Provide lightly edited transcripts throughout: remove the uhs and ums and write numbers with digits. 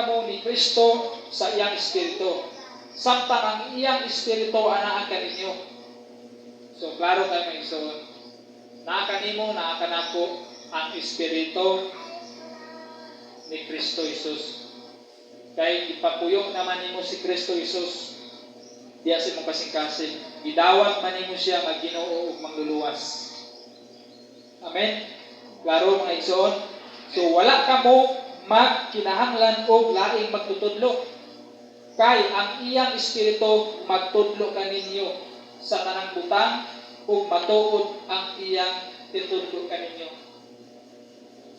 kamo ni Kristo sa iyang espiritu, samtang ang iyang espiritu anaa kaninyo. So klaro kaayo, mga igsoon. Naa kanimo, naa kanako ang espiritu ni Kristo Jesus. Kay ipapuyo naman nimo si Kristo Jesus diya sa imong kasing-kasing. Gidawat man nimo siya nga Ginoo ug Mangluluwas. Amen. Klaro, mga igsoon. So wala kamo magkinahanglan og laing magtutudlo. Kay ang iyang espiritu magtudlo kaninyo sa tanang butang ug matuod ang iyang titudlo kaninyo.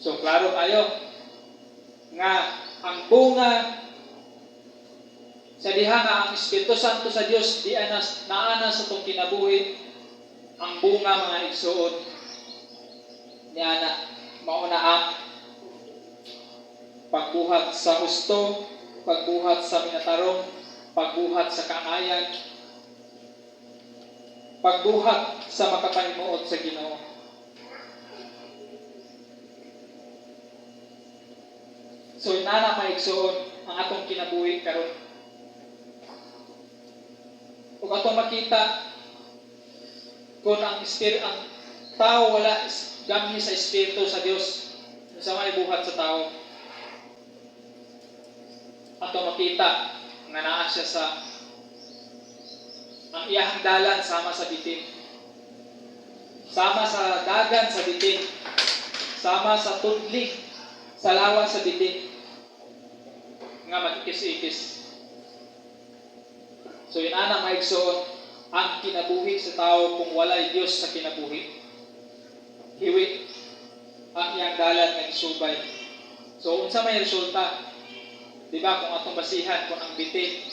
So klaro kayo nga ang bunga sa diha nga ang Espiritu Santo sa Dios di anas naana sa atong kinabuhi, ang bunga, mga igsoon, niya na mao na ang pagbuhat sa husto, pagbuhat sa minatarong, pagbuhat sa kaangayan, pagbuhat sa makapahimuot sa Ginoo. So inana, mga igsoon, ang atong kinabuhi karon. Ug atong makita kung ang espiritu, ang tao wala gamhi sa espiritu sa Dios, sa may buhat sa tao. Ato makita nga naa siya sa ang iyahang dalan sama sa bitin. Sama sa dagan sa bitin. Sama sa tudling sa lawa sa bitin nga magikis-ikis. So inana, mga igsoon, ang kinabuhi sa tao kung walay Dios sa kinabuhi. Hiwi ang iyang dalan nga gisubay. So unsa may resulta? Di ba kung atong basihan kung ang bitin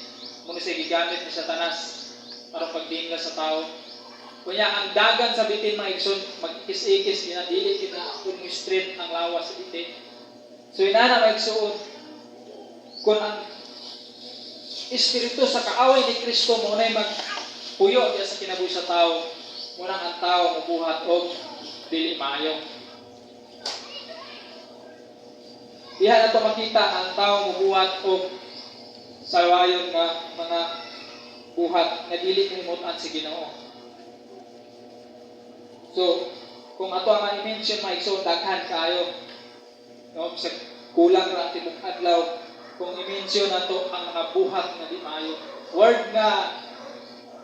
mao siya gigamit ni Satanas aron pagdingla sa tao. Kunya ang dagan sa bitin, mga igsoon, magikis-ikis gina, dili gina kung straight ang lawas sa bitin. So inana, mga igsoon, kung ang espiritu sa kaaway ni Kristo mao nay magpuyo diya sa kinabuhi sa tao, munang ang tao mobuhat og dili maayo. Diha na to makita ang tao mobuhat og sawayon nga mga buhat nga dili kahimutan si Ginoo. So, kung ato ang i-mention, mga igsoon, daghan kaayo. No, sa kulang ra ang tibok adlaw kung i-mention nato ang mga buhat nga di maayo. Word nga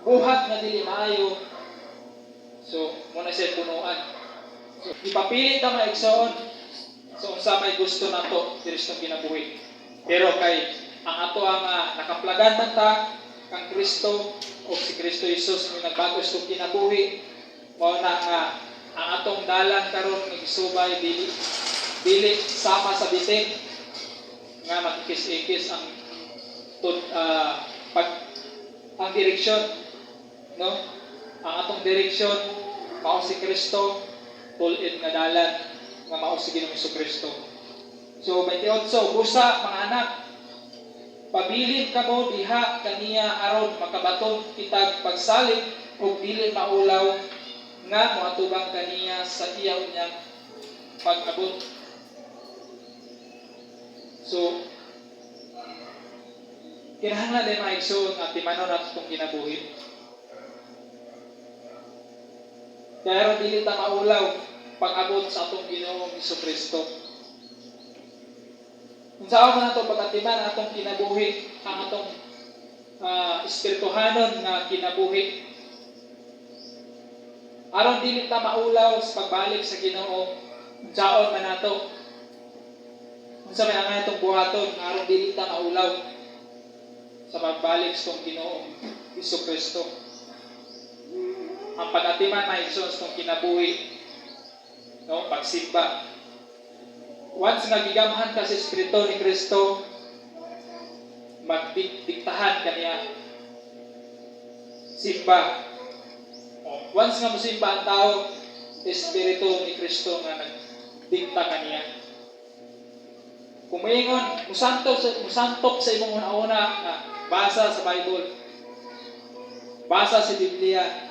buhat nga dili maayo. So, mao na siya punuan. So, ipapilit ta, mga igsoon. So, unsa may gusto nato diri sa kinabuhi. Pero kay ang ato ang nakaplagan man ta kang Kristo o si Kristo Jesus mo nagbago sa kinabuhi, mao na nga ang atong dalan karon nga gisubay dili dili sama sa bitin nga magkikis-ikis ang tud, pag ang direksyon, no? Ang atong direksyon mao si Kristo, tul-id nga dalan nga mao si Ginoong Kristo. So 28, "Busa, mga anak, pabilin kamo diha kaniya aron makabaton kitag pagsalig ug dili maulaw nga moatubang kaniya sa iya unyang pag-abot." So kinahanglan din, mga igsoon, nga timanon nato itong kinabuhi. Pero dili ta maulaw pag-abot sa atong Ginoong Kristo. Unsaon man nato pagatiman ang atong kinabuhi, ang atong espirituhanon nga kinabuhi, aron dili ta maulaw sa pagbalik sa Ginoo? Unsaon man nato? Unsa may angay atong buhaton aron dili ta maulaw sa pagbalik sa atong Ginoong Hesus Kristo? Ang pag-atiman, mga igsoon, sa atong kinabuhi, no, pagsimba. Once nga gigamhan ka sa Espiritu ni Kristo, magdiktahan ka niya. Simba. O, once nga mosimba ang tao, Espiritu ni Kristo nga nagdikta kaniya. Kung moingon, musantop sa imong una-una, nga basa sa Bible. Basa sa Biblia.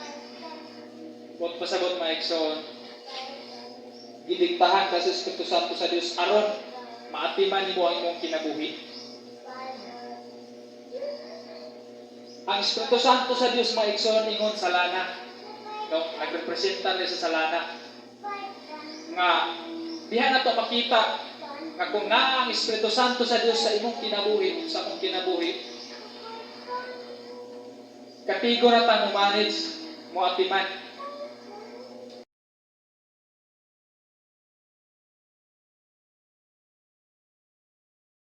Buot pasabot, mga igsoon, gidiktahan ka sa Espiritu Santo sa Dios aron maatiman nimo ang imong kinabuhi. Ang Espiritu Santo sa Dios, mga igsoon, ingon salana. No, nagrepresenta ni sa salana. Nga diha na to makita nga kung naa ang Espiritu Santo sa Dios sa imong kinabuhi, sa akong kinabuhi, katigo na ta mo manage, mo atiman.